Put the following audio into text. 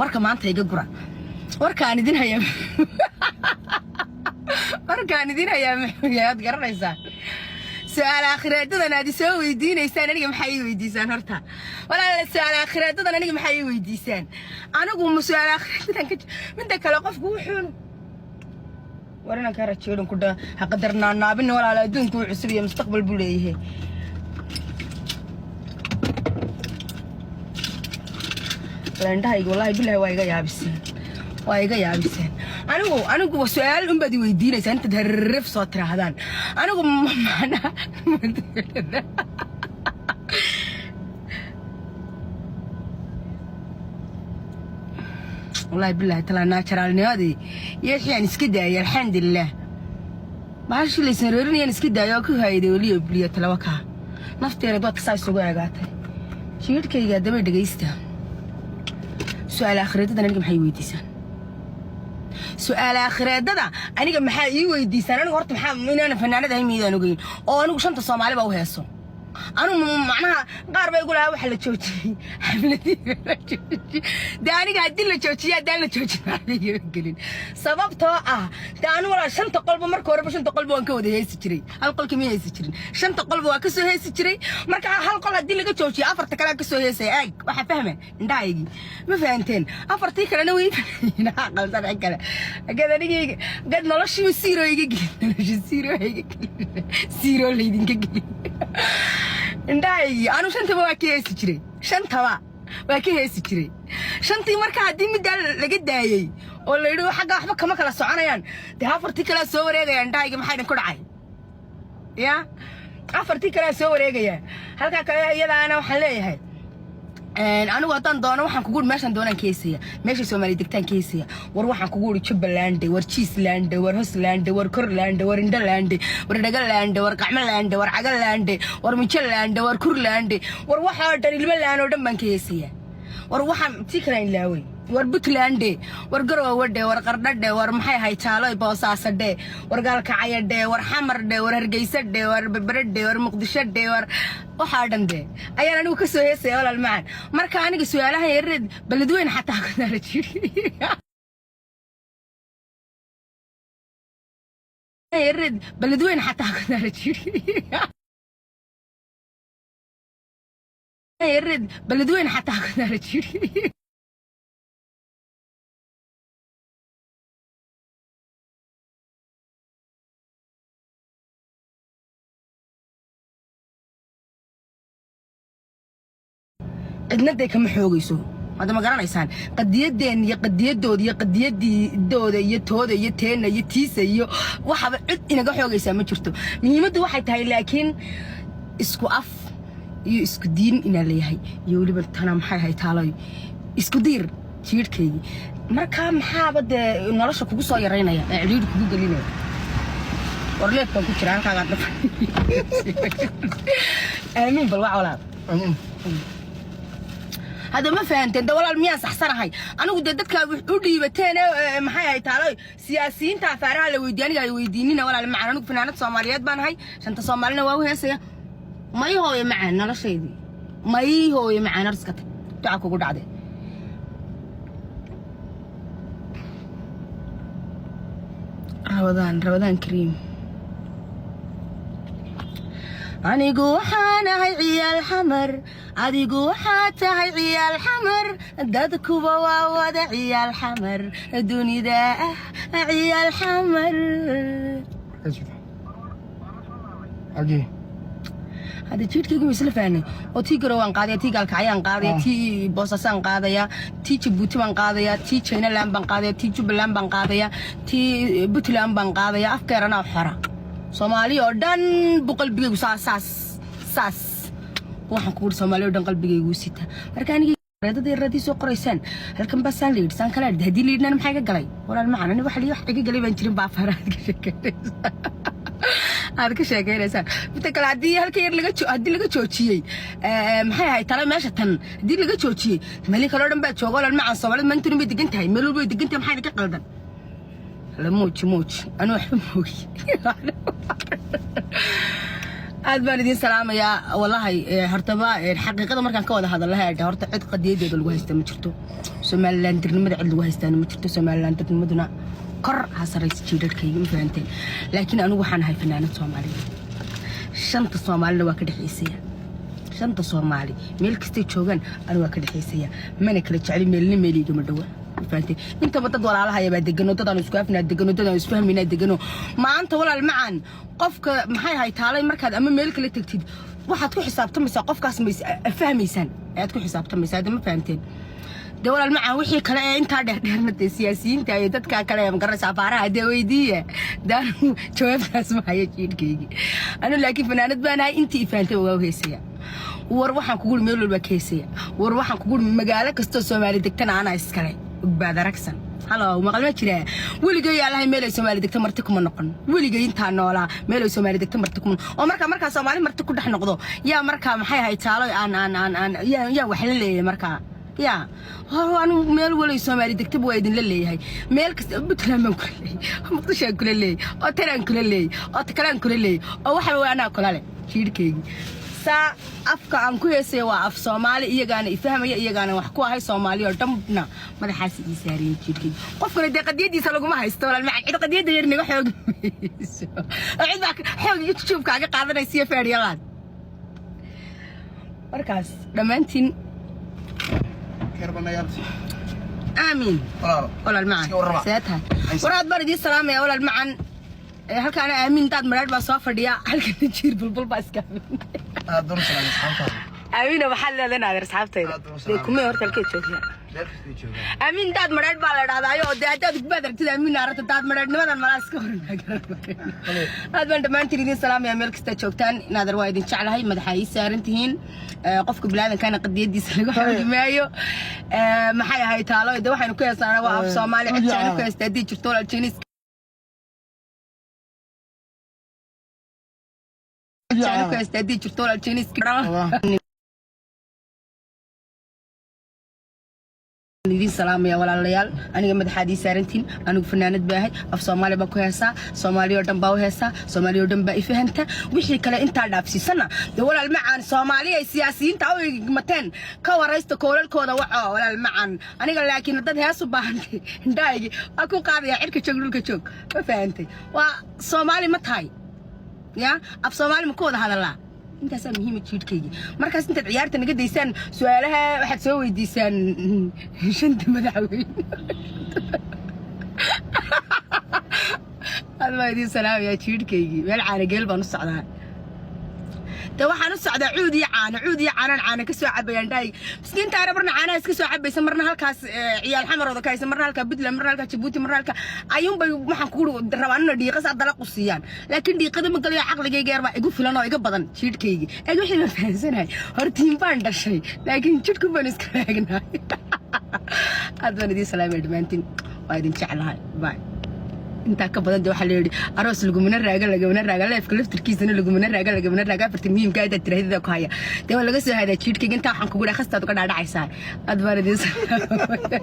Warka maanta iga gura. Warkaan idin hayaa, warkaan idin hayaa muxuu yahay, waad garanaysaa. Su-aal aakhireedadan aad isoo weydiinaysaan, aniga maxaa ii weydiisaan horta, walaal? Su-aal aakhireedadan aniga maxaa ii weydiisaan? Anigu ma su-aal aakhireedadan ka midda kale qofku wuxuun war inaan kaa rajeedin ku dha ha qadarnaanaabina, walaal. Adduunku wuu cusub iyo mustaqbal buu leeyahay. Indhahayga, wallaahi bilahi, waa iga yaabiseen, waa iga yaabiseen. Anigu su-aal unbaad i weydiinaysaa intaad harref soo tiraahdaan. Anigu macnaha, wallahi bilahi talaa, naajaraalnimadii iyo wixii aan iska daayay, alxamdulilah, bahashii laysan reerinayaan iska daayay oo ku hayday weliyo bliyo talawa kaa nafteeda waad saa isugu eegaatay jiidhkayga. Haddaba dhegaysta, su-aal aakhireedadan aniga maxay weydiisaan? Su-aal aakhireedada aniga maxaa ii weydiisaan? Anigu horta maxaa inaana fanaanad ahay miidaan ogeyn oo anigu shanta Soomaali baa u heeso? Anigu macnaha qaar baa igu lahaa waxa la joojiyey xafladii la joojiyey. Dee aniga haddii la joojiyo, haddaan la joojin, waxba gelin, sababtoo ah dee anigu walaa shanta qolba, marka horeba shanta qolba waan ka wada heesi jiray. Hal qolka ma heesi jirin, shanta qolba waa ka soo heesi jiray. Marka hal qol haddii laga joojiyo, afarta kale ka soo heesaya. Eeg, waxa fahma indhahaygii, ma fahanteen? Afartii kalena way qaldan kale gad anigayga gad noloshiiba siiro iga gelin, nolosha siiro iga gelin, siiro laydinka gelin indhahaygii. Anu shantaba waa ka heesi jiray, shantaba waa ka heesi jiray. Shantii marka haddii middaa laga daayey oo la yidhi xagga waxba kama kala soconayaan, dee afartii kalea soo wareegaya. Indhahayga, maxaa idin ku dhacay? Ya afartii kalea soo wareegaya halkaa kale. Iyadaana waxaan leeyahay, anigu haddaan doono waxaan kugu meeshaan doonaan ka heesaya, meeshay Soomaali degtaan ka heesaya. War waxaan kugu uri Jubbaland, war Jiisland, war Hosland, war Korland, war Indhaland, war Dhagaland, war Qacmaland, war Cagaland, war Mijaland, war Kurland, war waxoo dhan ilmaland oo dhan baan ka heesaya. War waxaan tii kale ilaaway, war Puntland, war Garoowadhe, war Qardhadhe, war maxay ahay Jaalo, Boosaasadhe, war Gaalkacyadhe, war Xamardhe, war Hargeysadhe, war Berberedhe, war Muqdishodhe, war waxaa dhan de ayaan anigu ka soo heesaya, walaal macaan. Marka aniga su-aalahan yareed Beledweyne xataa ku daara jiri yareed, Beledweyne xataa ku daara jiri yareed, Beledweyne xataa ku daara jiri cidna dee kama xoogayso. Hadda ma garanaysaan qadiyadeen iyo qadiyadooda iyo qadiyadooda iyo tooda iyo teena iyo tiisa iyo waxaba cid inaga xoogaysaa ma jirto. Muhiimaddu waxay tahay laakiin isku af iyo isku diin inaa leeyahay iyo weliba tana maxay ahay taaloy isku diir jiidhkaygii. Marka maxaaba dee nolosha kugu soo yaraynaya ee cidhiidhi kugu gelinaya? War leefkaan ku jira halkaagaa dhaf. Aamiin. Bal wac, walaal. Hadda ma fahanteen de, walaal? Miyaan saxsanahay anigu? Dee dadka u dhiibateen ee maxay ahay taalo siyaasiyiinta afaaraha la weydiiye, aniga ay weydiinina, walaal macaan. Anigu fanaanad Soomaaliyeed baan ahay, shanta Soomaalina waa u heesaya. May hooyo macaan, noloshaydii may hooyo macaan, hor iska tag, duca kugu dhacde. Rabadaan, Rabadaan kariim. Anigu waxaan ahay ciyaal Xamar, adigu waxaad tahay ciyaal Xamar, dadkuba waa wada ciyaal Xamar, dunida ah ciyaal Xamar. Xagee? Hadda jiidhkaygu ma isla fahnay oo tii Garowaan qaadaya, tii Gaalkacyaan qaadaya, tii Boosasaan qaadaya, tii Jabuuti baan qaadaya, tii Jaynaland baan qaadaya, tii Jubbaland baan qaadaya, tii Puntland baan qaadaya. Afkeeranaa xora Soomaali oo dhan buu qalbigaygu saas saas saas. Waxaan kugu Soomaali oo dhan qalbigaygu sita. Marka aniga reedada yaradii soo qoraysaan halkan baa saan la yidhi, saan kala yidhi, haddii la yidhina maxaa iga galay, walaal macaan? Ani waxa wax iga galay baan jirin. Baa faraad ka sheekeynaysaa, aad ka sheekeynaysaan. Midda kale, haddii halka yar laga haddii laga joojiyey, maxay ahayd tale meesha tan, haddii laga joojiyey, meel kale oo dhan baa jooga, walaal macaan. Soomaalida maantuna bay degan tahay, meel walba way degan tahay. Maxaa idinka qaldan? La muuji muuji, anu waxba moogi. Aad baan idiin salaamayaa wallahi. Hortaba xaqiiqada markaan ka wada hadalnahay, horta cid qadiyadeeda lagu haysta ma jirto. Somalilandirnimada cid lagu haystaana ma jirto. Somalilandirnimaduna kor ha saraysa jiidharkayga, ma fahanteen? Laakiin anigu waxaan ahay fanaanad Soomaaliyeed. Shanta Soomaalina waa ka dhexaysaya. Shanta Soomaali meel kastay joogaan anigu waa ka dhexaysaya, mana kala jecli, meelna meeliigama dhowa, ma fahantay? Intaba dad walaalahaya baa degano, dad aan isku afnaa degano, dad aan isfahmaynaa degano. Maanta, walaal macaan, qofka maxay ahay taalay, markaad ama meel kala tegtid, waxaad ku xisaabtamaysaa qofkaas ma is fahmaysaan ayaad ku xisaabtamaysaa hadda, ma fahanteen? Dee walaal macaan, wixii kale ee intaa dheerdheerna, dee siyaasiyiinta iyo dadka kale ee magaranaysa afaaraha dee weydiiya daanu, jawaabtaas ma hayo jiidhkaygii anu. Laakiin fanaanad baan ahay, intii ifaantay waa u heesaya. War waxaan kugu meel walbaa ka heesaya. War waxaan kugu magaalo kastoo Soomaali degtana anaa iskale. Ogbaad aragsan halo maqal ma jiraa? Weligay yaalahay meel ay Soomaali degto marti kuma noqon. Weligay intaa noolaa meel ay Soomaali degto marti kuma. Oo markaa Soomaali marti ku dhex noqdo, yaa markaa maxay ahay taalo aan yaa wax la leeyahay markaa? Yaa hor anigu meel walay Soomaali degtaba waa idinla leeyahay. Meel kasta, Puntland baan kula leeyahay, Muqdishoaan kula leeyahay, oo tanaan kula leeyahay, oo takalaan kula leeyahay, oo waxaba waa anaa kula leh jiidhkaygii. Saa afka aan ku heesaya waa af Soomaali, iyagaana ifahmaya, iyagaana wax ku ahay. Soomaali oo dhanna madaxaas ii saariyeen jiidhkaygi. Qofkana dee qadiyadiisa laguma haysto, walaal macaan. Cid qadiyadda yar naga xoog mayso oo cid baa xoog iyo jujuubkaaga qaadanaysa iyo feedhyalaad. Markaas dhammaantiin Khayr banayaabti. Aamiin. Walaalo. Walaal macaan. Iska warrama. See tahay? Waraad baan idiin salaamaya, walaal macaan. Halkaana Aamin daad madhaadh baa soo fadhiya, halkana jiir bulbul baa iska aamin. Aad doon salaam asxaabtaada. Aamina, waxaad leedahay naadir asxaabtayda? Aad u Dee kumee horta halkee joogyaa? Meel kastay joogaan. Aamin daad madhaadh baa la dhahdaa. Oo dee haddaad ugbaad aragtid Aamin aragta daad madhaadhnimadan malaa iska horan. Aad baan dhammaantiin idiin salaamaya meel kasta joogtaan. Naadir waa idin jeclahay, madaxa ii saaran tihiin. Qofka bilaadankaana qadiyadiisa laga xoogi maayo. Maxay ahay taalo, de waxaynu ku heesaana waa af Soomaali. Cid jeclu ku heesta haddii jirto, walaal Jiniis jeclu ku heesta haddii jirto, walaal Jiniis idiin salaamaya. Walaalayaal, aniga madaxaad ii saarantiin. Anigu fanaanad baa ahay, af Soomaali baan ku heesaa, Soomaali oo dhan baa u heesaa, Soomaali oo dhan baa ifahanta. Wixii kale intaa dhaafsiisana dee, walaal macaan, Soomaali ay siyaasiyiinta u igmateen ka waraysta, koolalkooda waco, walaal macaan. Aniga laakiin dad hees u baahantay, indhahaygii waa ku qaadaya cirka joog, dhulka joog, ma fahantay? Waa Soomaali ma tahay? Ya af Soomaali ma ku wada hadalaa? Intaasaa muhiima jiidhkaygii. Markaas intaad ciyaarta naga daysaan, su-aalaha waxaad soo weydiisaan shanta madaxweyne. Aad baa idiin salaamayaa jiidhkaygii. Meel caanageel baan u socdaa. De waxaan u socdaa cuud iyo caano, cuud iyo caanaan caano ka soo cabayaan. Dhaay miskiintaana marna caanaha iska soo cabaysa, marna halkaas ciyaal xamarooda ka haysa, marna halkaa Puntland, marna halkaa Jabuuti, marna halkaa ayuunbay waxaan kugu rabaa inay dhiiqa saa dalaq u siiyaan. Laakiin dhiiqada ma galayo, caqligayga yar baa igu filan oo iga badan jiidhkaygii. Eeg wixii baan fahansanahay, hortiin baan dhashay, laakiin jidhku baan iska raagnahay. Aad baan idiin salaamaya dhammaantiin, waa idin jeclahay, bye. Intaa ka badan de waxaa la yidhi aroos lagumana raaga, lagamana raaga, leefka laftirkiisana lagumana raaga, lagamana raaga. Afarta muhiimka intaad tirahdida ku haya, dee waa laga soo hadaa jiidhkayga. Intaa waxaan kugu dhaha khastaad uga dhaadhacaysaa. Aad baan idiin salaamaya.